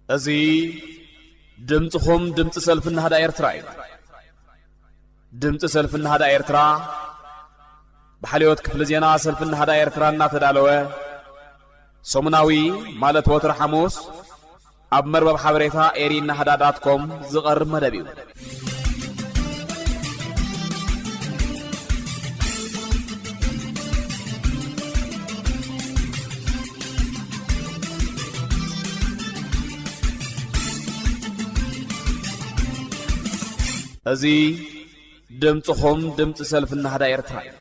እዚ ድምፅኹም ድምፂ ሰልፊ ናህዳ ኤርትራ እዩ። ድምፂ ሰልፊ ናህዳ ኤርትራ ብሓልዮት ክፍሊ ዜና ሰልፊ ናህዳ ኤርትራ እናተዳለወ ሰሙናዊ፣ ማለት ወትሪ ሓሙስ፣ ኣብ መርበብ ሓበሬታ ኤሪ ናህዳ ዳት ኮም ዝቐርብ መደብ እዩ። እዚ ድምፅኹም ድምፂ ሰልፊ ናህዳ ኤርትራ እዩ።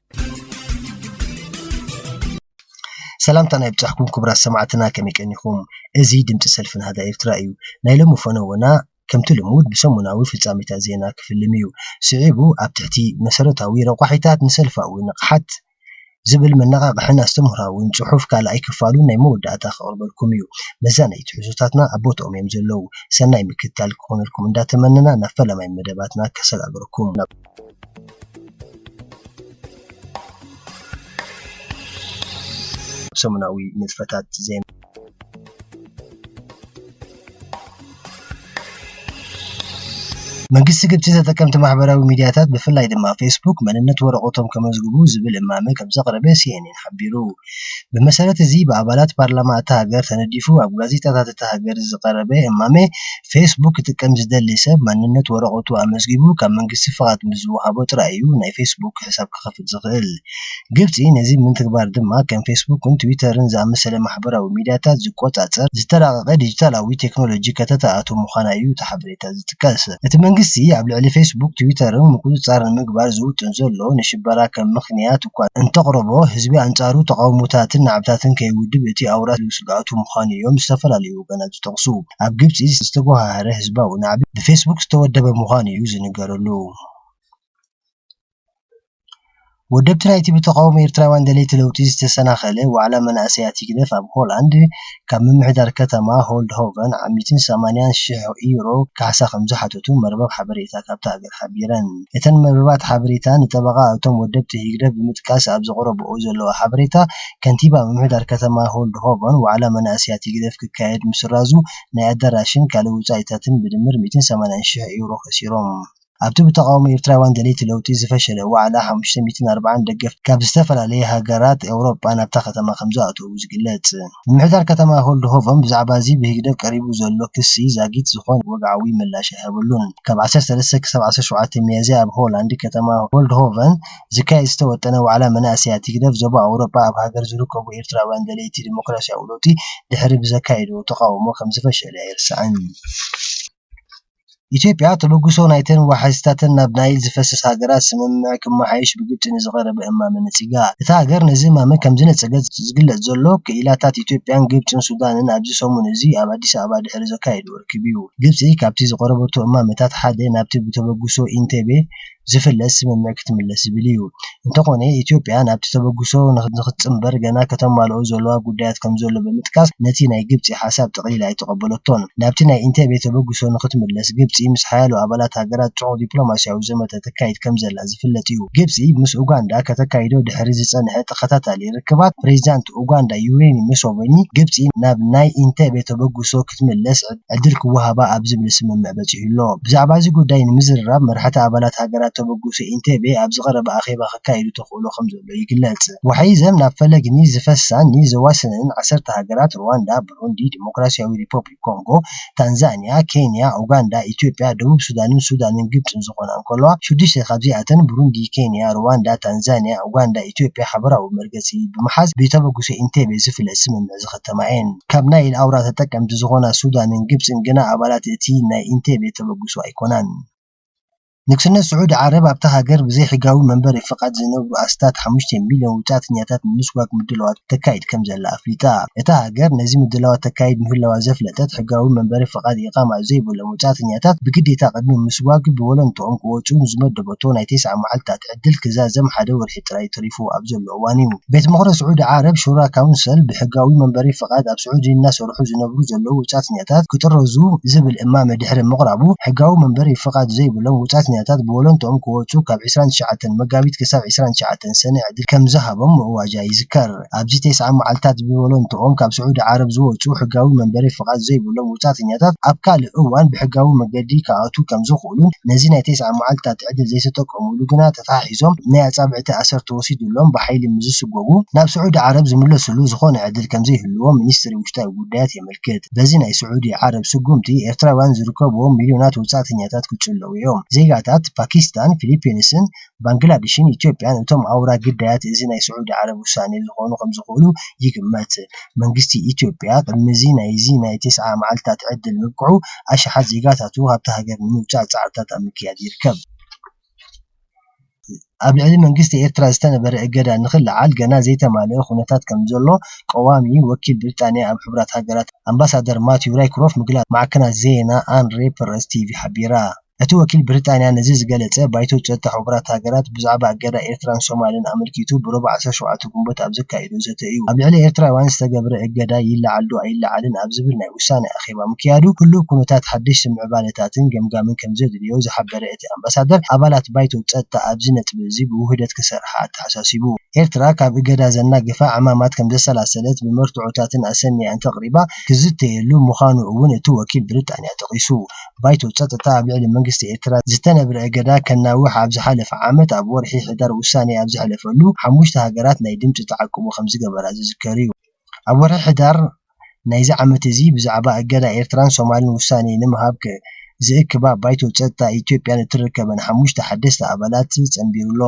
ሰላምታና ይብጻሕኩም ክቡራት ሰማዕትና፣ ከመይ ቀኒኹም? እዚ ድምጺ ሰልፊ ናህዳ ኤርትራ እዩ። ናይ ሎሚ ፈነወና ከምቲ ልሙድ ብሰሙናዊ ፍጻሜታት ዜና ክፍልም እዩ። ስዒቡ ኣብ ትሕቲ መሰረታዊ ረቋሒታት ንሰልፋዊ ንቕሓት ዝብል መነቓቕሕን ኣስተምህሮኣውን ጽሑፍ ካልኣይ ክፋሉ ናይ መወዳእታ ከቕርበልኩም እዩ። መዛነይቲ ሕቶታትና ኣብ ቦትኦም እዮም ዘለዉ። ሰናይ ምክትታል ክኾነልኩም እንዳተመነና ናብ ፈላማይ መደባትና ከሰጋግረኩም። ሰሙናዊ ንጥፈታት ዜና። መንግስቲ ግብጺ ተጠቀምቲ ማሕበራዊ ሚድያታት ብፍላይ ድማ ፌስቡክ መንነት ወረቐቶም ከመዝግቡ ዝብል እማመ ከም ዘቕረበ ሲኤንኤን ሓቢሩ። ብመሰረት እዚ ብኣባላት ፓርላማ እታ ሃገር ተነዲፉ ኣብ ጋዜጣታት እታ ሃገር ዝቐረበ እማመ ፌስቡክ ክጥቀም ዝደሊ ሰብ መንነት ወረቐቱ ኣመዝጊቡ ካብ መንግስቲ ፍቓድ ምስ ዝወሃቦ ጥራይ እዩ ናይ ፌስቡክ ሕሳብ ክኸፍት ዝኽእል። ግብጺ ነዚ ምትግባር ድማ ከም ፌስቡክን ትዊተርን ዝኣመሰለ ማሕበራዊ ሚድያታት ዝቆጻጸር ዝተራቐቐ ዲጂታላዊ ቴክኖሎጂ ከተተኣትው ምዃና እዩ እቲ ሓበሬታ ዝጥቀስ። እቲ መንግስቲ ኣብ ልዕሊ ፌስቡክ፣ ትዊተርን ምቁጽጻር ንምግባር ዝውጥን ዘሎ ንሽበራ ከም ምኽንያት እኳ እንተቕረቦ፣ ህዝቢ ኣንጻሩ ተቓውሞታትን ናዕብታትን ከይውድብ እቲ ኣውራ ስግኣቱ ምዃኑ እዮም ዝተፈላለዩ ወገናት ዝጠቕሱ። ኣብ ግብጺ ዝተጎሃሃረ ህዝባዊ ናዕቢ ብፌስቡክ ዝተወደበ ምዃኑ እዩ ዝንገረሉ። ወደብቲ ናይቲ ብተቓውሞ ኤርትራውያን ደለይቲ ለውጢ ዝተሰናኸለ ዋዕላ መናእሰያት ህግደፍ ኣብ ሆላንድ ካብ ምምሕዳር ከተማ ሆልድሆቨን ሚእትን ሰማንያን ሽሕ ዩሮ ካሕሳ ከም ዝሓተቱ መርበብ ሓበሬታ ካብታ ሃገር ሓቢረን። እተን መርበባት ሓበሬታ ንጠበቓ እቶም ወደብቲ ህግደፍ ብምጥቃስ ኣብ ዘቕረብኦ ዘለዋ ሓበሬታ፣ ከንቲባ ምምሕዳር ከተማ ሆልድሆቨን ዋዕላ መናእሰያት ህግደፍ ክካየድ ምስራዙ ናይ ኣዳራሽን ካልእ ወጻኢታትን ብድምር ሚእትን ሰማንያን ሽሕ ዩሮ ከሲሮም። ኣብቲ ብተቓውሞ ኤርትራውያን ደለይቲ ለውጢ ዝፈሸለ ዋዕላ ሓሙሽተ ሚእትን ኣርባዓን ደገፍቲ ካብ ዝተፈላለየ ሃገራት ኤውሮጳ ናብታ ከተማ ከም ዝኣተዉ ዝግለጽ። ምምሕዳር ከተማ ሆልድሆቨን ብዛዕባ እዚ ብህግደፍ ቀሪቡ ዘሎ ክሲ ዛጊት ዝኾነ ወግዓዊ ምላሽ ኣይሃበሉን። ካብ ዓሰርተ ሰለስተ ክሳብ ዓሰርተ ሸውዓተ ሚያዝያ ኣብ ሆላንድ ከተማ ሆልድሆቨን ዝካየድ ዝተወጠነ ዋዕላ መናእሰያት ህግደፍ ዞባ ኣውሮጳ ኣብ ሃገር ዝርከቡ ኤርትራውያን ደለይቲ ዲሞክራሲያዊ ለውጢ ድሕሪ ብዘካየድዎ ተቓውሞ ከም ዝፈሸለ ኣይርሳዕን። ኢትዮጵያ ተበግሶ ናይተን ወሓዝታተን ናብ ናይል ዝፈስስ ሃገራት ስምምዕ ክመሓየሽ ብግብጺ ንዝቐረበ እማመ ነጺጋ። እታ ሃገር ነዚ እማመ ከም ዝነጸገት ዝግለጽ ዘሎ፣ ክኢላታት ኢትዮጵያን ግብጽን ሱዳንን ኣብዚ ሰሙን እዚ ኣብ ኣዲስ ኣበባ ድሕሪ ዘካየድዎ ርክብ እዩ። ግብጺ ካብቲ ዝቐረበቶ እማመታት ሓደ ናብቲ ብተበግሶ ኢንቴቤ ዝፍለጥ ስምምዕ ክትምለስ ዝብል እዩ። እንተኾነ፣ ኢትዮጵያ ናብቲ ተበግሶ ንኽ-፣ ንኽትጽንበር ገና ከተማልኦ ዘለዋ ጉዳያት ከም ዘሎ ብምጥቃስ፣ ነቲ ናይ ግብጺ ሓሳብ ጠቕሊላ ኣይተቐበለቶን። ናብቲ ናይ ኢንቴቤ ተበግሶ ንኽትምለስ፣ ግብጺ ምስ ሓያሎ ኣባላት ሃገራት ጽዑቕ ዲፕሎማስያዊ ዘመተ ተካይድ ከም ዘላ ዝፍለጥ እዩ። ግብጺ ምስ ኡጋንዳ ከተካይዶ ድሕሪ ዝጸንሐ ተኸታታሊ ርክባት፣ ፕሬዚዳንት ኡጋንዳ ዩዌሪ ሙሴቬኒ፣ ግብጺ ናብ ናይ ኢንቴቤ ተበግሶ ክትምለስ ዕድል ክወሃባ ኣብ ዝብል ስምምዕ በጺሑ ኣሎ። ብዛዕባ እዚ ጉዳይ ንምዝርራብ መራሕቲ ኣባላት ሃገራት ተበግሶ ኢንቴቤ ኣብ ዝቐረበ ኣኼባ ከካይዱ ተኽእሎ ከም ዘሎ ይግለጽ። ዋሕይዘም ናብ ፈለግ ኒል ዝፈስሳን ኒል ዘዋስነን ዓሰርተ ሃገራት ሩዋንዳ፣ ብሩንዲ፣ ዲሞክራሲያዊ ሪፐብሊክ ኮንጎ፣ ታንዛንያ፣ ኬንያ፣ ኡጋንዳ፣ ኢትዮጵያ፣ ደቡብ ሱዳንን ሱዳንን ግብጽን ዝኾና እንከለዋ፣ ሽዱሽተ ካብዚኣተን ብሩንዲ፣ ኬንያ፣ ሩዋንዳ፣ ታንዛንያ፣ ኡጋንዳ፣ ኢትዮጵያ ሓበራዊ መርገጺ ብምሓዝ ብተበግሶ ኢንቴቤ ዝፍለጥ ስምምዕ ዝኸተማ እየን። ካብ ናይል ኣውራ ተጠቀምቲ ዝኾና ሱዳንን ግብጽን ግና ኣባላት እቲ ናይ ኢንቴቤ ተበግሶ ኣይኮናን። ንግስነት ስዑዲ ዓረብ ኣብታ ሃገር ብዘይ ሕጋዊ መንበሪ ፍቓድ ዝነብሩ ኣስታት ሓሙሽተ ሚልዮን ወጻእተኛታት ንምስጓግ ምድላዋት ተካይድ ከም ዘላ ኣፍሊጣ። እታ ሃገር ነዚ ምድላዋት ተካይድ ምህላዋ ዘፍለጠት፣ ሕጋዊ መንበሪ ፍቓድ ኢቓማ ዘይብሎም ወጻእተኛታት ብግዴታ ቅድሚ ምስጓግ ብወለንትኦም ክወጹ ንዝመደበቶ ናይ ተስዓ መዓልታት ዕድል ክዛዘም ሓደ ወርሒ ጥራይ ተሪፉ ኣብ ዘሎ እዋን እዩ። ቤት ምኽሪ ስዑዲ ዓረብ ሹራ ካውንሰል ብሕጋዊ መንበሪ ፍቓድ ኣብ ስዑዲ እናሰርሑ ዝነብሩ ዘለዉ ወጻእተኛታት ክጥረዙ ዝብል እማመ ድሕሪ ምቕራቡ፣ ሕጋዊ መንበሪ ፍቓድ ዘይብሎም ወጻእተኛታት ወጻእተኛታት ብወለንትኦም ክወጹ ካብ ዕስራን ትሽዓተን መጋቢት ክሳብ ዕስራን ትሽዓተን ሰነ ዕድል ከም ዝሃቦም ምእዋጃ ይዝከር። ኣብዚ ተስዓ መዓልታት ብወለንትኦም ካብ ስዑዲ ዓረብ ዝወጹ ሕጋዊ መንበሪ ፍቓድ ዘይብሎም ወጻእተኛታት ኣብ ካልእ እዋን ብሕጋዊ መገዲ ክኣትዉ ከም ዝኽእሉን ነዚ ናይ ተስዓ መዓልታት ዕድል ዘይተጠቀሙሉ ግና ተታሒዞም ናይ ኣጻብዕቲ ኣሰር ተወሲዱሎም ብሓይሊ ምስ ዝስጎጉ ናብ ስዑዲ ዓረብ ዝምለስሉ ዝኾነ ዕድል ከም ዘይህልዎም ሚኒስትሪ ውሽጣዊ ጉዳያት የመልክት። በዚ ናይ ስዑዲ ዓረብ ስጉምቲ ኤርትራውያን ዝርከብዎም ሚልዮናት ወጻእተኛታት ክጽለዉ እዮም። ዜጋታት ፓኪስታን፣ ፊሊፒንስን ባንግላዴሽን ኢትዮጵያን እቶም ኣውራ ግዳያት እዚ ናይ ስዑዲ ዓረብ ውሳኔ ዝኾኑ ከም ዝኽእሉ ይግመት። መንግስቲ ኢትዮጵያ ቅድሚ እዚ ናይዚ ናይ ተስዓ መዓልታት ዕድል ምብቅዑ ኣሽሓት ዜጋታቱ ካብታ ሃገር ንምውጻእ ጻዕርታት ኣብ ምክያድ ይርከብ። ኣብ ልዕሊ መንግስቲ ኤርትራ ዝተነበረ እገዳ ንኽልዓል ገና ዘይተማልአ ኩነታት ከም ዘሎ ቀዋሚ ወኪል ብሪጣንያ ኣብ ሕቡራት ሃገራት ኣምባሳደር ማቲው ራይክሮፍ ምግላጽ ማዕከናት ዜና ኣን ሬፕረስ ቲቪ ሓቢራ። እቲ ወኪል ብሪጣንያ ነዚ ዝገለጸ፣ ባይቶ ጸጥታ ሕቡራት ሃገራት ብዛዕባ እገዳ ኤርትራን ሶማልን ኣመልኪቱ ብረቡዕ ዓሰርተ ሸውዓተ ግንቦት ኣብ ዘካየዶ ዘተ እዩ። ኣብ ልዕሊ ኤርትራውያን ዝተገብረ እገዳ ይለዓል ዶ ኣይለዓልን ኣብ ዝብል ናይ ውሳነ ኣኼባ ምክያዱ፣ ህሉው ኩነታት ሓደሽቲ ምዕባለታትን ገምጋምን ከም ዘድልዮ ዝሓበረ እቲ ኣምባሳደር፣ ኣባላት ባይቶ ጸጥታ ኣብዚ ነጥቢ እዚ ብውህደት ክሰርሓ ኣተሓሳሲቡ። ኤርትራ ካብ እገዳ ዘናግፋ ዕማማት ከም ዘሰላሰለት ብመርትዖታትን ኣሰንያ እንተቕሪባ ክዝተየሉ ምዃኑ እውን እቲ ወኪል ብሪጣንያ ጠቒሱ። ባይቶ ጸጥታ ኣብ ልዕሊ መንግስቲ ኤርትራ ዝተነብረ እገዳ ከናውሕ ኣብ ዝሓለፈ ዓመት ኣብ ወርሒ ሕዳር ውሳኔ ኣብ ዘሕለፈሉ፣ ሓሙሽተ ሃገራት ናይ ድምጺ ተዓቅቦ ከም ዝገበራ ዝዝከር እዩ። ኣብ ወርሒ ሕዳር ናይዚ ዓመት እዚ ብዛዕባ እገዳ ኤርትራን ሶማልን ውሳኔ ንምሃብ ከ-፣ ዝእክባ ባይቶ ጸጥታ ኢትዮጵያን እትርከበን ሓሙሽተ ሓደስቲ ኣባላት ጸንቢሩ ኣሎ።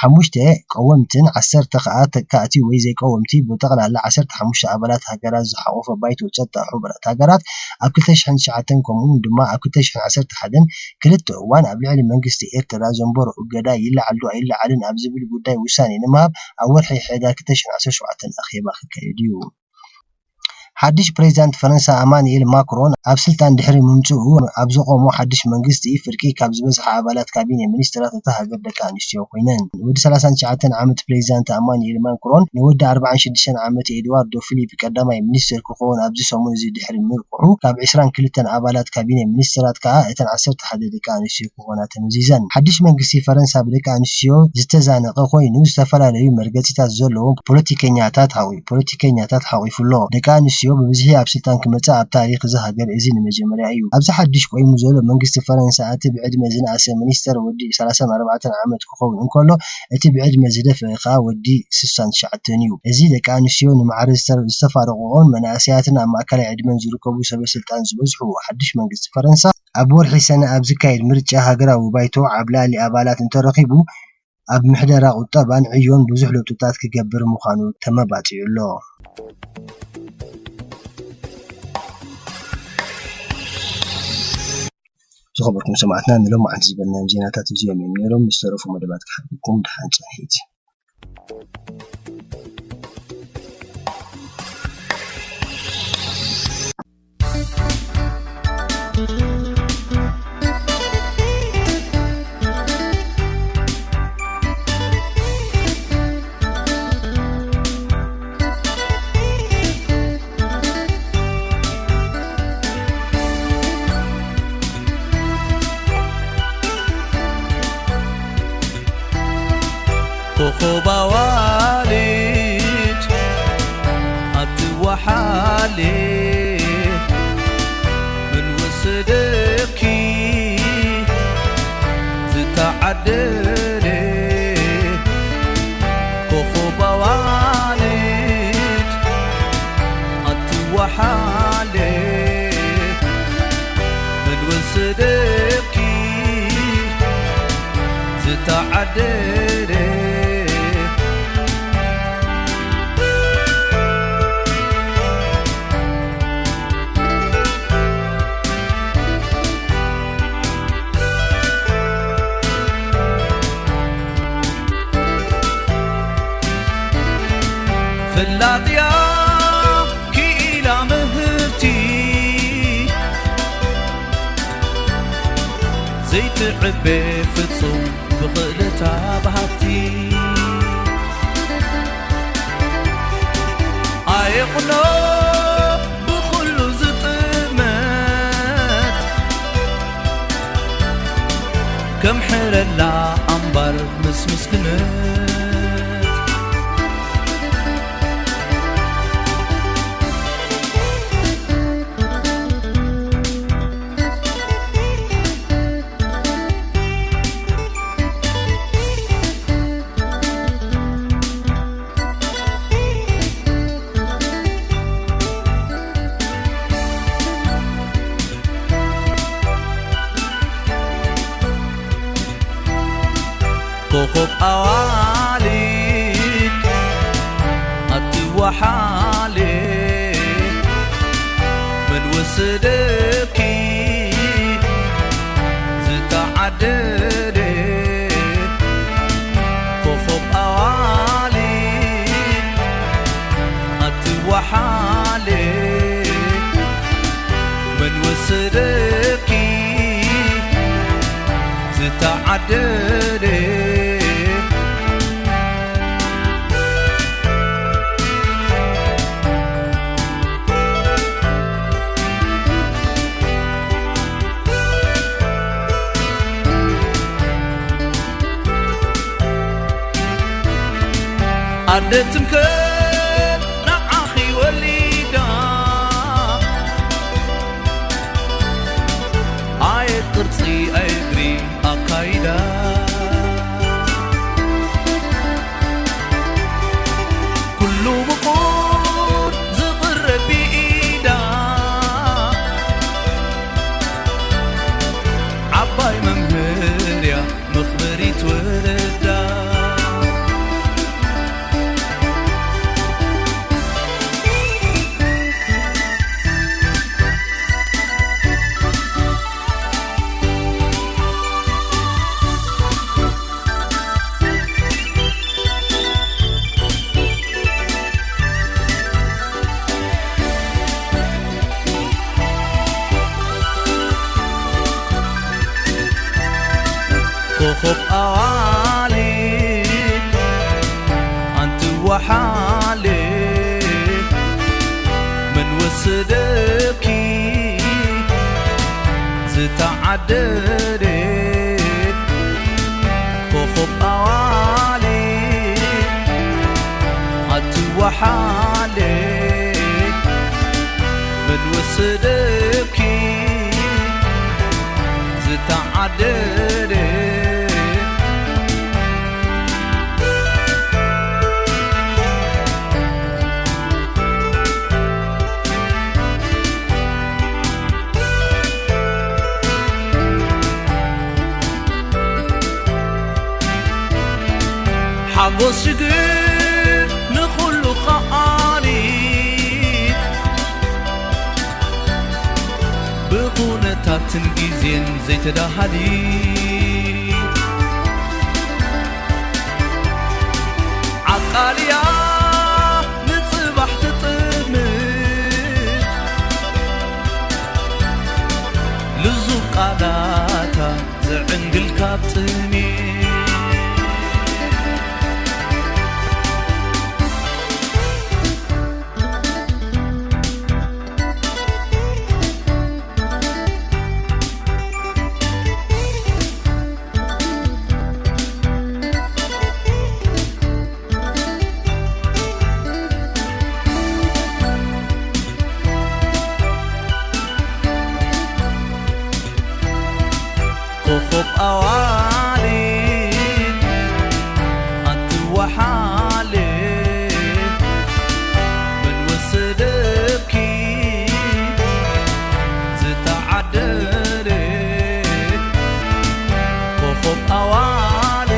ሓሙሽተ ቀወምትን ዓሰርተ ከኣ ተካእቲ ወይ ዘይቀወምቲ፣ ብጠቕላላ ዓሰርተ ሓሙሽተ ኣባላት ሃገራት ዝሓቖፈ ባይቶ ጸጥታ ሕቡራት ሃገራት፣ ኣብ ክልተ ሽሕን ትሽዓተን ከምኡ እውን ድማ ኣብ ክልተ ሽሕን ዓሰርተ ሓደን ክልተ እዋን ኣብ ልዕሊ መንግስቲ ኤርትራ ዘንበሮ እገዳ ይለዓል ዶ ኣይለዓልን ኣብ ዝብል ጉዳይ ውሳኔ ንምሃብ ኣብ ወርሒ ሕዳር ክልተ ሽሕን ዓሰርተ ሸውዓተን ኣኼባ ክካየድ እዩ። ሓድሽ ፕሬዚዳንት ፈረንሳ ኣማኑኤል ማክሮን ኣብ ስልጣን ድሕሪ ምምጽኡ፣ ኣብ ዘቖሞ ሓድሽ መንግስቲ ፍርቂ ካብ ዝበዝሓ ኣባላት ካቢነ ሚኒስትራት እታ ሃገር ደቂ ኣንስትዮ ኮይነን። ወዲ ሰላሳን ትሽዓተን ዓመት ፕሬዚዳንት ኣማኑኤል ማክሮን ንወዲ ኣርባዓን ሽዱሽተን ዓመት ኤድዋርዶ ፊሊፕ ቀዳማይ ሚኒስትር ክኸውን ኣብዚ ሰሙን እዚ ድሕሪ ምብቅዑ፣ ካብ ዕስራን ክልተን ኣባላት ካቢነ ሚኒስትራት ከኣ እተን ዓሰርተ ሓደ ደቂ ኣንስትዮ ክኾና ተመዚዘን። ሓድሽ መንግስቲ ፈረንሳ ብደቂ ኣንስትዮ ዝተዛነቐ ኮይኑ፣ ዝተፈላለዩ መርገጺታት ዘለዎም ፖለቲከኛታት ሓቒ-፣ ፖለቲከኛታት ሓቒፉ ኣሎ። ደቂ ኣንስትዮ ብብዝሒ ኣብ ስልጣን ክመጻ ኣብ ታሪኽ እዛ ሃገር እዚ ንመጀመርያ እዩ። ኣብዚ ሓድሽ ቆይሙ ዘሎ መንግስቲ ፈረንሳ፣ እቲ ብዕድመ ዝነኣሰ ሚኒስተር ወዲ ሰላሳን ኣርባዕተን ዓመት ክኸውን እንከሎ፣ እቲ ብዕድመ ዝደፍአ ከኣ ወዲ ስሳን ትሽዓተን እዩ። እዚ ደቂ ኣንስትዮ ንማዕረ ዝተ-፣ ዝተፋረቕኦን መናእሰያትን ኣብ ማእከላይ ዕድመን ዝርከቡ ሰበ ስልጣን ዝበዝሕዎ ሓድሽ መንግስቲ ፈረንሳ፣ ኣብ ወርሒ ሰነ ኣብ ዝካየድ ምርጫ ሃገራዊ ባይቶ ዓብላሊ ኣባላት እንተረኺቡ፣ ኣብ ምሕደራ ቁጠባን ዕዮን ብዙሕ ለውጥታት ክገብር ምዃኑ ተመባጺዑ ኣሎ። ዝኸበርኩም ሰማዕትና፣ ንሎማዓንቲ ዝበልናዮም ዜናታት እዚኦም እዮም ነይሮም። ምስ ተረፉ መደባት ክሓልፈኩም፣ ደሓን ጽንሒት። ኮኾብ ኣዋልድ ኣትወሓሌ፣ መን ወሰደኪ ዝተዓደለ? ኮኾብ ኣዋልድ ኣትወሓሌ፣ መን ወሰደኪ ዝተዓደለ? ፈላጥያ ክኢላ ምህርቲ ዘይትዕበ ፍጹም ብኽእለታ ብሃብቲ ኣየቑኖ ብኹሉ ዝጥመት እምሕረላ ኣምባር ምስ ምስክነት። ኮኾብ ኣዋሊድ ኣትወሓሌ መን ወሰደኪ ዝተዓደለ ኮኾብ ኣዋሊ ኣትወሓሌ መን ወሰደኪ ዝተዓደለ ኣደ ትምክሕቲ ንዓኺ ወሊዳ ኣየ ቅርጺ ኣየ እግሪ ኣካይዳ ኩሉ ምቑር ዝቕረብ ብኢዳ ዓባይ መምህር እያ መኽበሪት ወለዳ። ኮኾብ ኣዋሊ ኣንቲ ወሓሊ መን ወሰደኪ ዝተዓደለ ኮኾብ ኣዋሊ ኣቲ ወሓሊ መን ወሰደኪ ዝተዓደለ ሓጎስ ሽግር ንኹሉ ከኣሊት ብኹነታትን ግዜን ዘይተዳሃሊት ዓቃልያ ንጽባሕ ትጥምት ልዙብ ቃላታ ዘዕንግል ካብ ጥሜት ኮኾብ ኣዋሊ ኣንቲ ወሓሊ መን ወሰደኪ ዝተዓደለ ኮኾብ ኣዋሊ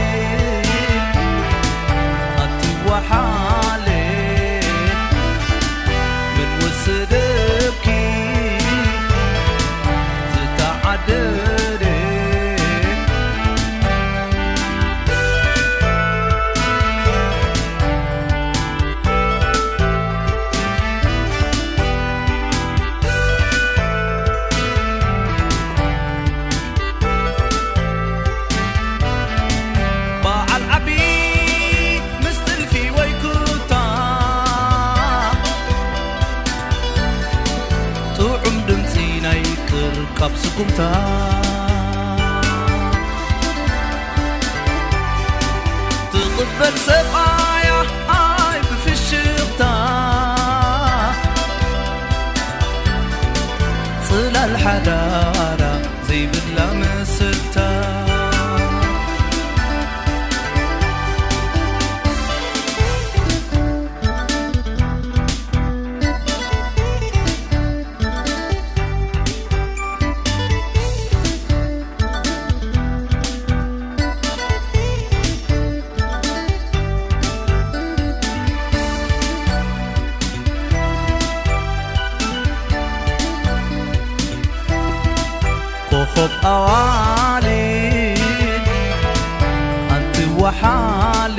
ኣንቲ ወሓሊ መን ወሰደኪ ዝተዓደለ በዓል ዓቢ ምስ ጥልፊ ወይ ኩታ ጥዑም ድምጺ ናይ ቅርቃብ ስኩምታ በል ሰብኣያ ኣይ ብፍሽኽታ፣ ጽላል ሓዳራ ዘይብላ ምስልታ። ኮኾብ ኣዋሊ ኣንቲ ወሓሊ፣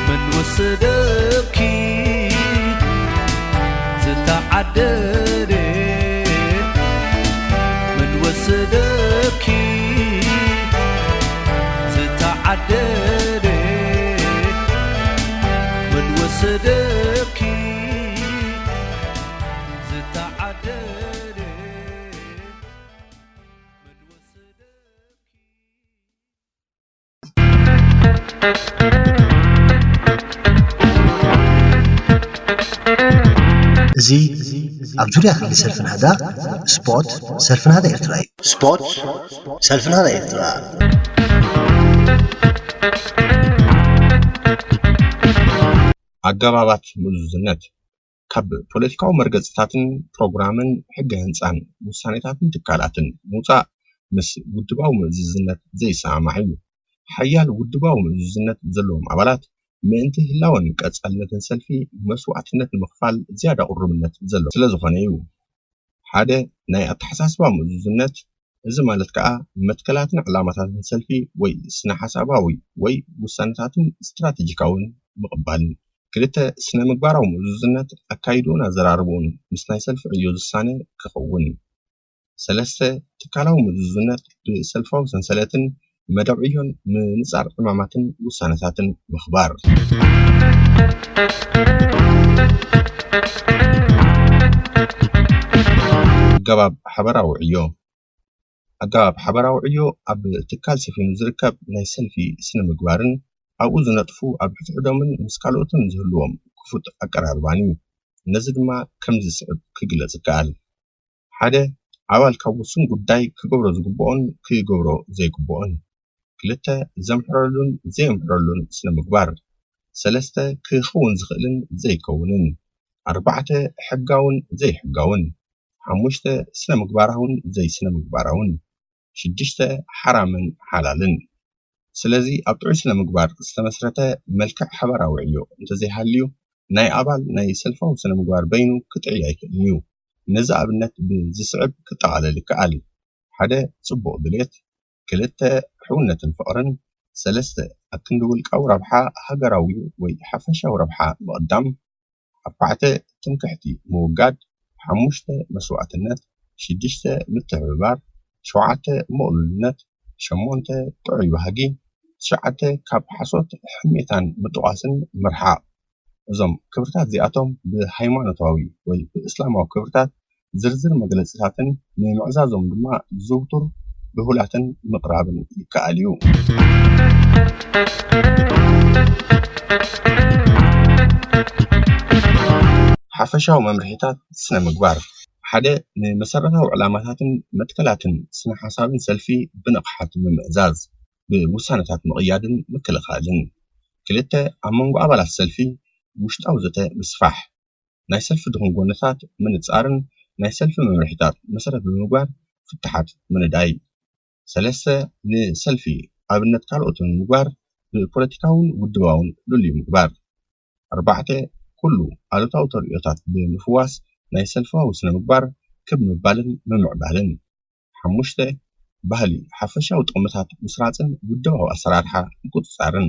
መን ወሰደኪ ዝተዓደለ? መን ወሰደኪ ዝተዓደለ? መን ወሰደኪ ዝተዓደለ? እዚ ኣብ ዙርያ ክሊ ሰልፊ ናህዳ፣ ስፖት፣ ሰልፊ ናህዳ ኤርትራ እዩ። ስፖት፣ ሰልፊ ናህዳ ኤርትራ። ኣገባባት ምእዙዝነት ካብ ፖለቲካዊ መርገጺታትን ፕሮግራምን ሕገ ህንጻን ውሳኔታትን ትካላትን ምውጻእ ምስ ውድባዊ ምእዙዝነት ዘይሰማማዕ እዩ። ሓያል ውድባዊ ምእዙዝነት ዘለዎም ኣባላት ምእንቲ ህላወን ቀጻልነትን ሰልፊ መስዋእትነት ንምኽፋል ዝያዳ ቁርብነት ዘለዎ ስለ ዝኾነ እዩ። ሓደ ናይ ኣተሓሳስባ ምእዙዝነት፣ እዚ ማለት ከኣ መትከላትን ዕላማታትን ሰልፊ ወይ ስነ ሓሳባዊ ወይ ውሳነታትን ስትራቴጂካውን ምቕባልን። ክልተ ስነ ምግባራዊ ምእዙዝነት ኣካይድኡን ኣዘራርብኡን ምስ ናይ ሰልፊ ዕዮ ዝሳነ ክኸውን። ሰለስተ ትካላዊ ምእዙዝነት ብሰልፋዊ ሰንሰለትን መደብ ዕዮን ምንጻር ዕማማትን ውሳነታትን ምኽባር። ኣገባብ ሓበራዊ ዕዮ። ኣገባብ ሓበራዊ ዕዮ ኣብ ትካል ሰፊኑ ዝርከብ ናይ ሰልፊ ስነ ምግባርን ኣብኡ ዝነጥፉ ኣብ ሕድሕዶምን ምስ ካልኦትን ዝህልዎም ክፉት ኣቀራርባን እዩ። ነዚ ድማ ከምዚ ዝስዕብ ክግለጽ ይከኣል። ሓደ ኣባል ካብ ውሱን ጉዳይ ክገብሮ ዝግብኦን ክገብሮ ዘይግብኦን። ክልተ ዘምሕረሉን ዘየምሕረሉን ስነ ምግባር። ሰለስተ ክኸውን ዝኽእልን ዘይከውንን። ኣርባዕተ ሕጋውን ዘይሕጋውን። ሓሙሽተ ስነ ምግባራውን ዘይስነ ምግባራውን። ሽዱሽተ ሓራምን ሓላልን። ስለዚ ኣብ ጥዑይ ስነ ምግባር ዝተመስረተ መልክዕ ሓበራዊ ዕዮ እንተዘይሃልዩ ናይ ኣባል ናይ ሰልፋዊ ስነ ምግባር በይኑ ክጥዕይ ኣይክእልን እዩ። ነዚ ኣብነት ብዝስዕብ ክጠቓለል ይከኣል። ሓደ ጽቡቕ ድሌት፣ ክልተ ሕውነትን ፍቕርን፣ ሰለስተ ኣብ ክንዲ ውልቃዊ ረብሓ ሃገራዊ ወይ ሓፈሻዊ ረብሓ ምቕዳም፣ ኣርባዕተ ትምክሕቲ ምውጋድ፣ ሓሙሽተ መስዋእትነት፣ ሽዱሽተ ምትሕብባር፣ ሸውዓተ ምቕሉልነት፣ ሸሞንተ ጥዑይ ባህጊ፣ ትሽዓተ ካብ ሓሶት ሕሜታን ምጥቋስን ምርሓቕ። እዞም ክብርታት እዚኣቶም ብሃይማኖታዊ ወይ ብእስላማዊ ክብርታት ዝርዝር መግለጽታትን ንምዕዛዞም ድማ ዝውቱር ድሁላትን ምቕራብን ይከኣል እዩ። ሓፈሻዊ መምርሒታት ስነ ምግባር ሓደ ንመሰረታዊ ዕላማታትን መትከላትን ስነ ሓሳብን ሰልፊ ብንቕሓት ምምዕዛዝ፣ ብውሳነታት ምቕያድን ምክልኻልን። ክልተ ኣብ መንጎ ኣባላት ሰልፊ ውሽጣዊ ዘተ ምስፋሕ፣ ናይ ሰልፊ ድኹም ጎንታት ምንጻርን ናይ ሰልፊ መምርሒታት መሰረት ብምግባር ፍታሓት ምንዳይ። ሰለስተ ንሰልፊ ኣብነት ካልኦት ንምግባር ብፖለቲካውን ውድባውን ልልዩ ምግባር። ኣርባዕተ ኩሉ ኣሉታዊ ተርእዮታት ብምፍዋስ ናይ ሰልፋዊ ስነ ምግባር ክብ ምባልን ምምዕባልን። ሓሙሽተ ባህሊ ሓፈሻዊ ጥቕምታት ምስራጽን ውድባዊ ኣሰራርሓ ምቁጽጻርን።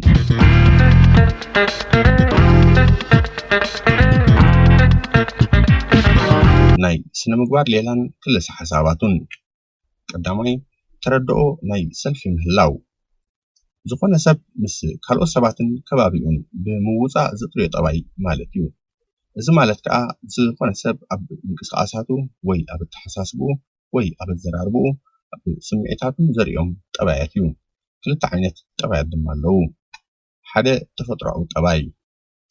ናይ ስነ ምግባር ሌላን ክልሰ ሓሳባቱን። ቀዳማይ ተረድኦ ናይ ሰልፊ ምህላው። ዝኾነ ሰብ ምስ ካልኦት ሰባትን ከባቢኡን ብምውጻእ ዝጥርዮ ጠባይ ማለት እዩ። እዚ ማለት ከኣ ዝኾነ ሰብ ኣብ ምንቅስቃሳቱ ወይ ኣብ ኣተሓሳስብኡ ወይ ኣብ ኣዘራርብኡ ኣብ ስምዒታቱን ዘርእዮም ጠባያት እዩ። ክልተ ዓይነት ጠባያት ድማ ኣለዉ። ሓደ ተፈጥሮኣዊ ጠባይ፣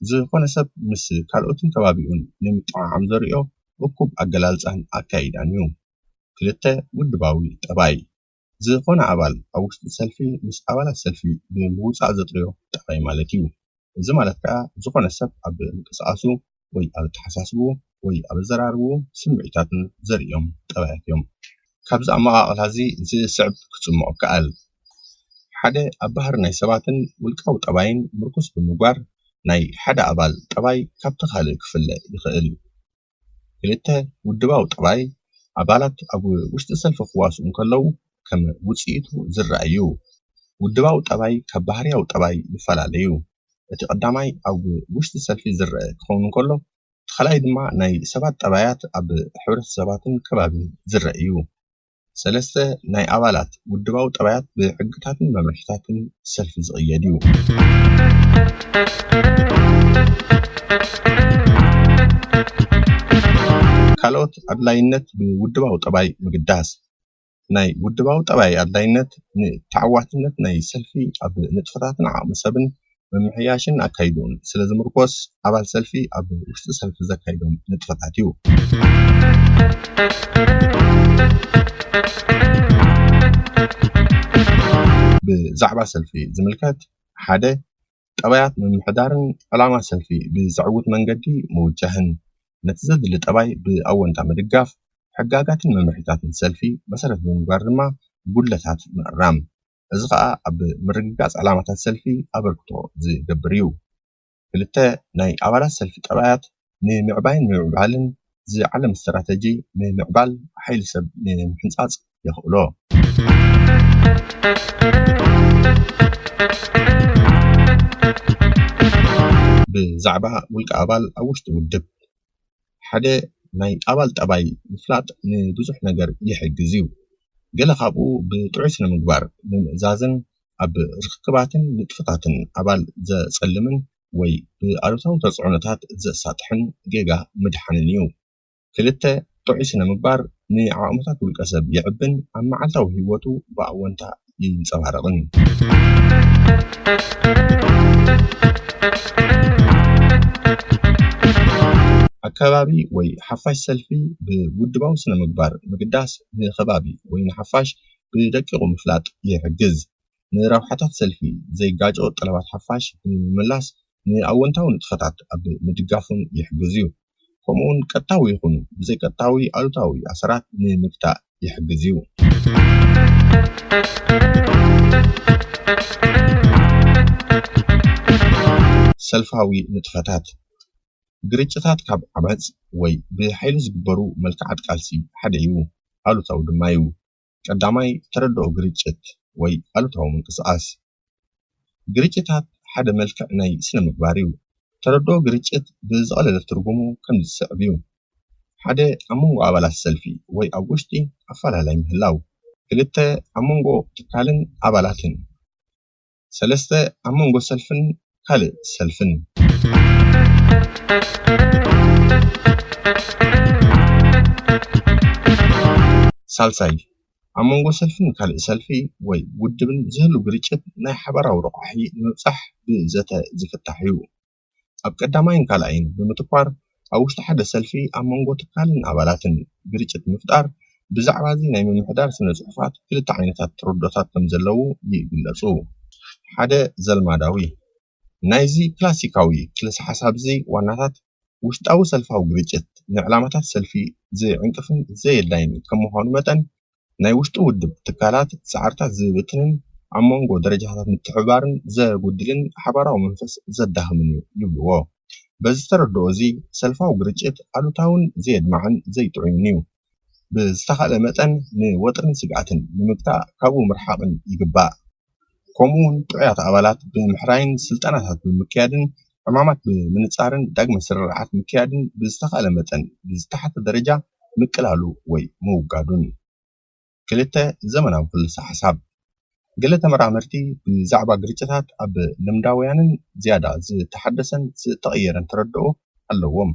ዝኾነ ሰብ ምስ ካልኦትን ከባቢኡን ንምጥዕዓም ዘርእዮ እኩብ ኣገላልጻን ኣካይዳን እዩ። ክልተ ውድባዊ ጠባይ፣ ዝኾነ ኣባል ኣብ ውሽጢ ሰልፊ ምስ ኣባላት ሰልፊ ብምውጻእ ዘጥርዮ ጠባይ ማለት እዩ። እዚ ማለት ከኣ ዝኾነ ሰብ ኣብ ምንቅስቓሱ ወይ ኣብ ኣተሓሳስብኡ ወይ ኣብ ኣዘራርብኡ ስምዒታትን ዘርእዮም ጠባያት እዮም። ካብዚ ኣመቓቕላ እዚ ዝስዕብ ክጽምዖ ይከኣል። ሓደ ኣብ ባህሪ ናይ ሰባትን ውልቃዊ ጠባይን ምርኩስ ብምግባር ናይ ሓደ ኣባል ጠባይ ካብቲ ካልእ ክፍለ ይኽእል። ክልተ ውድባዊ ጠባይ፣ ኣባላት ኣብ ውሽጢ ሰልፊ ክዋስኡ እንከለዉ ከም ውጽኢቱ ዝረኣዩ። ውድባዊ ጠባይ ካብ ባህርያዊ ጠባይ ይፈላለዩ። እቲ ቀዳማይ ኣብ ውሽጢ ሰልፊ ዝረአ ክኸውን እንከሎ፣ እቲ ካልኣይ ድማ ናይ ሰባት ጠባያት ኣብ ሕብረተሰባትን ከባቢን ዝረአ እዩ። ሰለስተ ናይ ኣባላት ውድባዊ ጠባያት ብሕግታትን መምርሒታትን ሰልፊ ዝቕየድ እዩ። ካልኦት ኣድላይነት ብውድባዊ ጠባይ ምግዳስ። ናይ ውድባዊ ጠባይ ኣድላይነት ንተዓዋትነት ናይ ሰልፊ ኣብ ንጥፈታትን ዓቕሚ ሰብን ምምሕያሽን ኣካይድኡን ስለ ዝምርኮስ፣ ኣባል ሰልፊ ኣብ ውሽጢ ሰልፊ ዘካይዶም ንጥፈታት እዩ። ብዛዕባ ሰልፊ ዝምልከት፣ ሓደ፣ ጠባያት ምምሕዳርን ዕላማ ሰልፊ ብዘዕውት መንገዲ ምውጃህን፣ ነቲ ዘድሊ ጠባይ ብኣወንታ ምድጋፍ፣ ሕጋጋትን መምርሒታትን ሰልፊ መሰረት ብምግባር ድማ ጉድለታት ምእራም። እዚ ኸኣ ኣብ ምርግጋጽ ዕላማታት ሰልፊ ኣበርክቶ ዝገብር እዩ። ክልተ፣ ናይ ኣባላት ሰልፊ ጠባያት ንምዕባይን ምምዕባልን ዝዓለም ስትራተጂ ንምምዕባል ሓይሊ ሰብ ንምሕንጻጽ የኽእሎ። ብዛዕባ ውልቀ ኣባል ኣብ ውሽጢ ውድብ፣ ሓደ ናይ ኣባል ጠባይ ምፍላጥ ንብዙሕ ነገር ይሕግዝ እዩ። ገለ ካብኡ ብጥዑይ ስነ ምግባር፣ ብምእዛዝን ኣብ ርክክባትን ንጥፈታትን ኣባል ዘጸልምን ወይ ብኣሉታዊ ተጽዕኖታት ዘሳጥሕን ጌጋ ምድሓንን እዩ። ክልተ፣ ጥዑይ ስነ ምግባር ንዓቕምታት ውልቀ ሰብ የዕብን ኣብ መዓልታዊ ህይወቱ ብኣወንታ ይንጸባረቕን እዩ። ኣከባቢ ወይ ሓፋሽ ሰልፊ ብውድባዊ ስነ ምግባር ምግዳስ ንከባቢ ወይ ንሓፋሽ ብደቂቑ ምፍላጥ ይሕግዝ። ንረብሓታት ሰልፊ ዘይጋጮ ጠለባት ሓፋሽ ብምምላስ ንኣወንታዊ ንጥፈታት ኣብ ምድጋፉን ይሕግዝ እዩ። ከምኡውን ቀጥታዊ ይኹን ብዘይቀጥታዊ ኣሉታዊ ኣሰራት ንምግታእ ይሕግዝ እዩ። ሰልፋዊ ንጥፈታት፣ ግርጭታት ካብ ዓመጽ ወይ ብሓይሊ ዝግበሩ መልክዓት ቃልሲ ሓደ እዩ፣ ኣሉታዊ ድማ እዩ። ቀዳማይ፣ ተረድኦ ግርጭት ወይ ኣሉታዊ ምንቅስቓስ። ግርጭታት ሓደ መልክዕ ናይ ስነ ምግባር እዩ። ተረድኦ ግርጭት ብዝቐለለ ትርጉሙ ከም ዝስዕብ እዩ። ሓደ፣ ኣብ መንጎ ኣባላት ሰልፊ ወይ ኣብ ውሽጢ ኣፈላላይ ምህላው። ክልተ፣ ኣብ መንጎ ትካልን ኣባላትን። ሰለስተ፣ ኣብ መንጎ ሰልፍን ካልእ ሰልፍን። ሳልሳይ፣ ኣብ መንጎ ሰልፍን ካልእ ሰልፊ ወይ ውድብን ዝህሉ ግርጭት ናይ ሓባራዊ ረቋሒ ንምብጻሕ ብዘተ ዝፍታሕ እዩ። ኣብ ቀዳማይን ካልኣይን ብምትኳር፣ ኣብ ውሽጢ ሓደ ሰልፊ ኣብ መንጎ ትካልን ኣባላትን ግርጭት ምፍጣር፣ ብዛዕባ እዚ ናይ ምምሕዳር ስነ ጽሑፋት ክልተ ዓይነታት ተረድኦታት ከም ዘለዉ ይግለጹ። ሓደ፣ ዘልማዳዊ። ናይዚ ክላሲካዊ ክልሰ ሓሳብ እዚ ዋናታት ውሽጣዊ ሰልፋዊ ግርጭት ንዕላማታት ሰልፊ ዝዕንቅፍን ዘየድላይን ከም ምዃኑ መጠን፣ ናይ ውሽጢ ውድብ ትካላት ጻዕርታት ዝብትንን ኣብ መንጎ ደረጃታት ምትሕብባርን ዘጉድልን ሓባራዊ መንፈስ ዘዳኽምን እዩ ይብልዎ። በዚ ተረድኦ እዚ፣ ሰልፋዊ ግርጭት ኣሉታውን ዘየድማዕን ዘይጥዑይን እዩ። ብዝተኻእለ መጠን ንወጥርን ስግኣትን ንምግታእ ካብኡ ምርሓቕን ይግባእ። ከምኡውን ጥዑያት ኣባላት ብምሕራይን ስልጠናታት ብምክያድን ዕማማት ብምንጻርን ዳግመ ስርርዓት ምክያድን ብዝተኻእለ መጠን ብዝተሓተ ደረጃ ምቅላሉ ወይ ምውጋዱን። ክልተ፣ ዘመናዊ ክልሰ ሓሳብ። ገለ ተመራመርቲ ብዛዕባ ግርጭታት ኣብ ልምዳውያንን ዝያዳ ዝተሓደሰን ዝተቐየረን ተረድኦ ኣለዎም።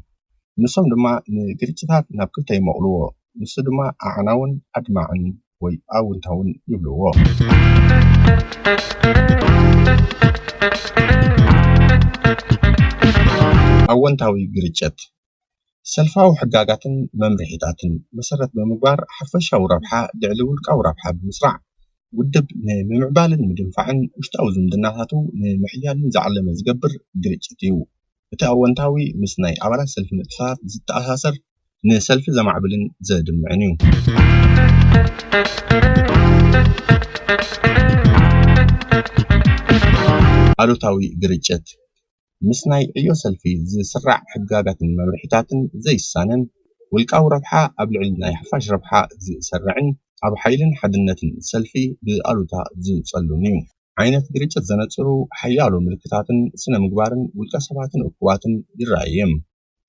ንሶም ድማ ንግርጭታት ናብ ክልተ ይመቕልዎ። ንሱ ድማ ኣዕናውን ኣድማዕን ወይ ኣውንታውን ይብልዎ። ኣወንታዊ ግርጭት። ሰልፋዊ ሕጋጋትን መምርሒታትን መሰረት ብምግባር ሓፈሻዊ ረብሓ ልዕሊ ውልቃዊ ረብሓ ብምስራዕ ውድብ ንምምዕባልን ምድንፋዕን ውሽጣዊ ዝምድናታቱ ንምሕያልን ዝዓለመ ዝገብር ግርጭት እዩ። እቲ ኣወንታዊ ምስ ናይ ኣባላት ሰልፊ ንጥፈታት ዝተኣሳሰር ንሰልፊ ዘማዕብልን ዘድምዕን እዩ። ኣሉታዊ ግርጭት። ምስ ናይ ዕዮ ሰልፊ ዝስራዕ ሕጋጋትን መምርሒታትን ዘይሳነን ውልቃዊ ረብሓ ኣብ ልዕሊ ናይ ሓፋሽ ረብሓ ዝሰርዕን ኣብ ሓይልን ሓድነትን ሰልፊ ብኣሉታ ዝጸሉን እዩ። ዓይነት ግርጭት ዘነጽሩ ሓያሎ ምልክታትን ስነ ምግባርን ውልቀ ሰባትን እኩባትን ይረኣዩ እዮም።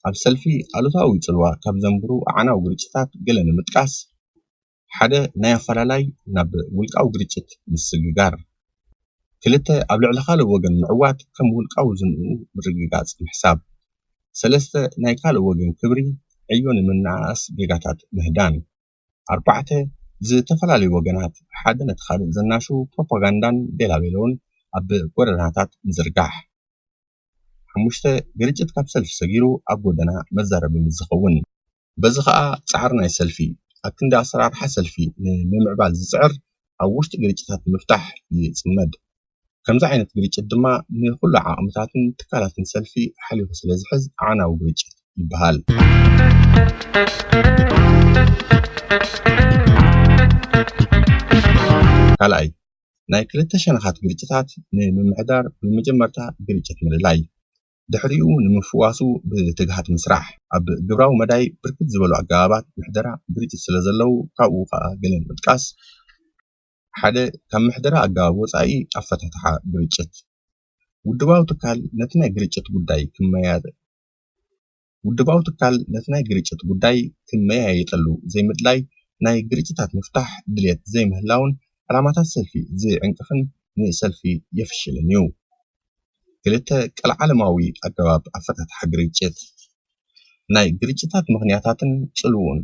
ኣብ ሰልፊ ኣሉታዊ ጽልዋ ካብ ዘንብሩ ኣዕናዊ ግርጭታት ገለ ንምጥቃስ፣ ሓደ ናይ ኣፈላላይ ናብ ውልቃዊ ግርጭት ምስግጋር፣ ክልተ ኣብ ልዕሊ ካልእ ወገን ምዕዋት ከም ውልቃዊ ዝንኡ ምርግጋጽ ምሕሳብ፣ ሰለስተ ናይ ካልእ ወገን ክብሪ ዕዮ ንምንኣኣስ ጌጋታት ምህዳን፣ ኣርባዕተ ዝተፈላለዩ ወገናት ሓደ ነቲ ካልእ ዘናሹ ፕሮፓጋንዳን ቤላቤለውን ኣብ ጎደናታት ምዝርጋሕ። ሓሙሽተ ግርጭት ካብ ሰልፊ ሰጊሩ ኣብ ጎደና መዛረቢ ምስ ዝኸውን፣ በዚ ኸኣ ጻዕሪ ናይ ሰልፊ ኣብ ክንዲ ኣሰራርሓ ሰልፊ ንምምዕባል ዝጽዕር ኣብ ውሽጢ ግርጭታት ንምፍታሕ ይጽመድ። ከምዚ ዓይነት ግርጭት ድማ ንኹሉ ዓቕምታትን ትካላትን ሰልፊ ሓሊኹ ስለ ዝሕዝ ኣዕናዊ ግርጭት ይበሃል። ካልኣይ፣ ናይ ክልተ ሸነኻት ግርጭታት ንምምሕዳር ብመጀመርታ ግርጭት ምልላይ፣ ድሕሪኡ ንምፍዋሱ ብትግሃት ምስራሕ። ኣብ ግብራዊ መዳይ ብርክት ዝበሉ ኣገባባት ምሕደራ ግርጭት ስለ ዘለዉ ካብኡ ከኣ ገለ ንምጥቃስ፣ ሓደ ካብ ምሕደራ ኣገባብ ወጻኢ ኣፈታትሓ ግርጭት። ውድባዊ ትካል ነቲ ናይ ግርጭት ጉዳይ ክመያ ውድባዊ ትካል ነቲ ናይ ግርጭት ጉዳይ ክመያየጠሉ ዘይምድላይ ናይ ግርጭታት ምፍታሕ ድልየት ዘይምህላውን ዕላማታት ሰልፊ ዝዕንቅፍን ንሰልፊ የፍሽልን እዩ። ክልተ ቀልዓለማዊ ኣገባብ ኣፈታትሓ ግርጭት ናይ ግርጭታት ምኽንያታትን ጽልውኡን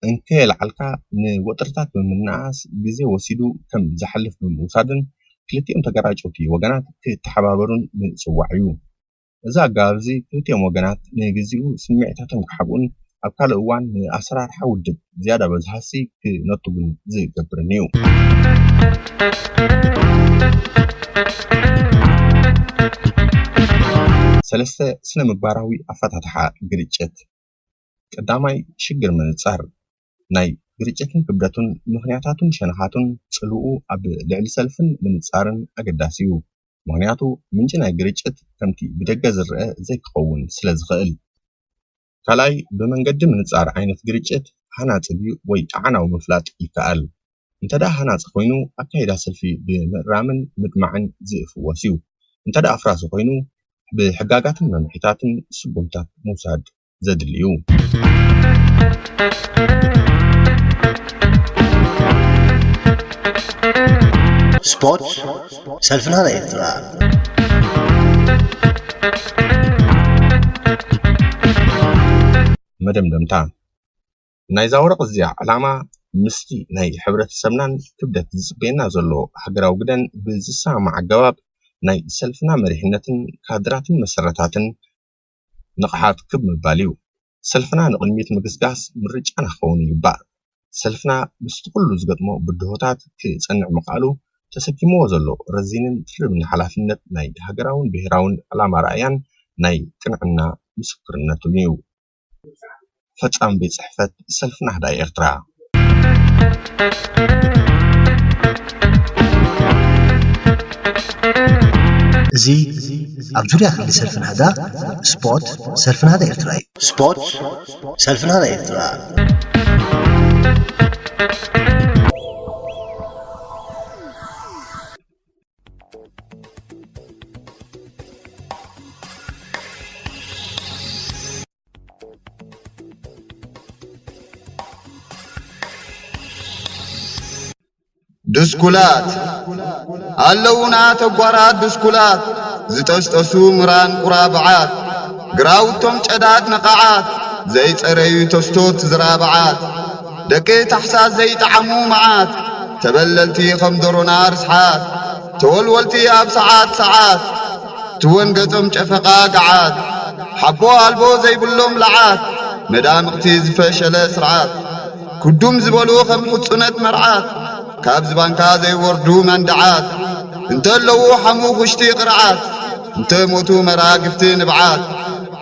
እንከየልዓልካ ንወጥርታት ብምንኣስ ግዜ ወሲዱ ከም ዝሓልፍ ብምውሳድን ክልቲኦም ተገራጨውቲ ወገናት ክተሓባበሩን ምጽዋዕ እዩ። እዚ ኣገባብ እዚ ክልቲኦም ወገናት ንግዚኡ ስምዒታቶም ክሓብኡን ኣብ ካልእ እዋን ንኣሰራርሓ ውድብ ዝያዳ በዝሃሲ ክነቱግን ዝገብርን እዩ። ሰለስተ ስነ ምግባራዊ ኣፈታትሓ ግርጭት። ቀዳማይ ሽግር ምንጻር ናይ ግርጭትን ክብደቱን ምኽንያታቱን ሸነኻቱን ጽልኡ ኣብ ልዕሊ ሰልፍን ምንጻርን ኣገዳሲ እዩ። ምኽንያቱ ምንጪ ናይ ግርጭት ከምቲ ብደገ ዝረአ ዘይክኸውን ስለ ዝኽእል። ካልኣይ ብመንገዲ ምንጻር ዓይነት ግርጭት ሃናጺ ድዩ ወይ ኣዕናዊ ምፍላጥ ይከኣል። እንተ ደኣ ሃናጺ ኮይኑ ኣካይዳ ሰልፊ ብምእራምን ምድማዕን ዝፍወስ እዩ። እንተ ደኣ ኣፍራሲ ኮይኑ ብሕጋጋትን መምርሒታትን ስጉምታት ምውሳድ ዘድሊ እዩ። ስፖርት ሰልፍና ናይ ኤርትራ። መደምደምታ። ናይዛ ወረቕ እዚኣ ዕላማ ምስቲ ናይ ሕብረተሰብናን ክብደት ዝጽበየና ዘሎ ሃገራዊ ግደን ብዝሰማማዕ ኣገባብ ናይ ሰልፍና መሪሕነትን ካድራትን መሰረታትን ንቕሓት ክብ ምባል እዩ። ሰልፍና ንቕድሚት ምግስጋስ ምርጫና ክኸውን ይግባእ። ሰልፍና ምስቲ ኩሉ ዝገጥሞ ብድሆታት ክጸንዕ ምኽኣሉ ተሰኪምዎ ዘሎ ረዚንን ድርብን ሓላፍነት ናይ ሃገራውን ብሄራውን ዕላማ ራእያን ናይ ቅንዕና ምስክርነቱን እዩ። ፈጻሚ ቤት ጽሕፈት ሰልፊ ናህዳ ኤርትራ። እዚ ኣብ ዙርያ ክሊ ሰልፊ ናህዳ ስፖርት ሰልፊ ናህዳ ኤርትራ እዩ። ስፖርት ሰልፊ ናህዳ ኤርትራ። ድስኩላት ኣለዉና ተጓራት ድስኩላት፣ ዝጠስጠሱ ምራን ቁራብዓት፣ ግራውቶም ጨዳት ነቓዓት፣ ዘይጸረዩ ተስቶት ዝራብዓት፣ ደቂ ታሕሳስ ዘይጠዓሙ መዓት፣ ተበለልቲ ከም ዶሮና ርስሓት፣ ተወልወልቲ ኣብ ሰዓት ሰዓት ትወን ገጾም ጨፈቓ ገዓት ሓቦ ኣልቦ ዘይብሎም ለዓት መዳምቕቲ ዝፈሸለ ስርዓት ክዱም ዝበሉ ከም ሕጹነት መርዓት ካብ ዝባንካ ዘይወርዱ መንደዓት እንተለዉ ሓሙ ኩሽቲ ቅርዓት እንተ ሞቱ መራግፍቲ ንብዓት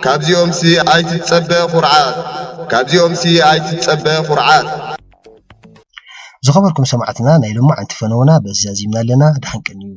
ካብዚኦምሲ ኣይትጸበ ኩርዓት ካብዚኦምሲ ኣይትጸበ ኩርዓት። ዝኸበርኩም ሰማዕትና ናይ ሎማዓንቲ ፈነወና በዚ ዛዚምና ኣለና። ደሓን ቀንዩ።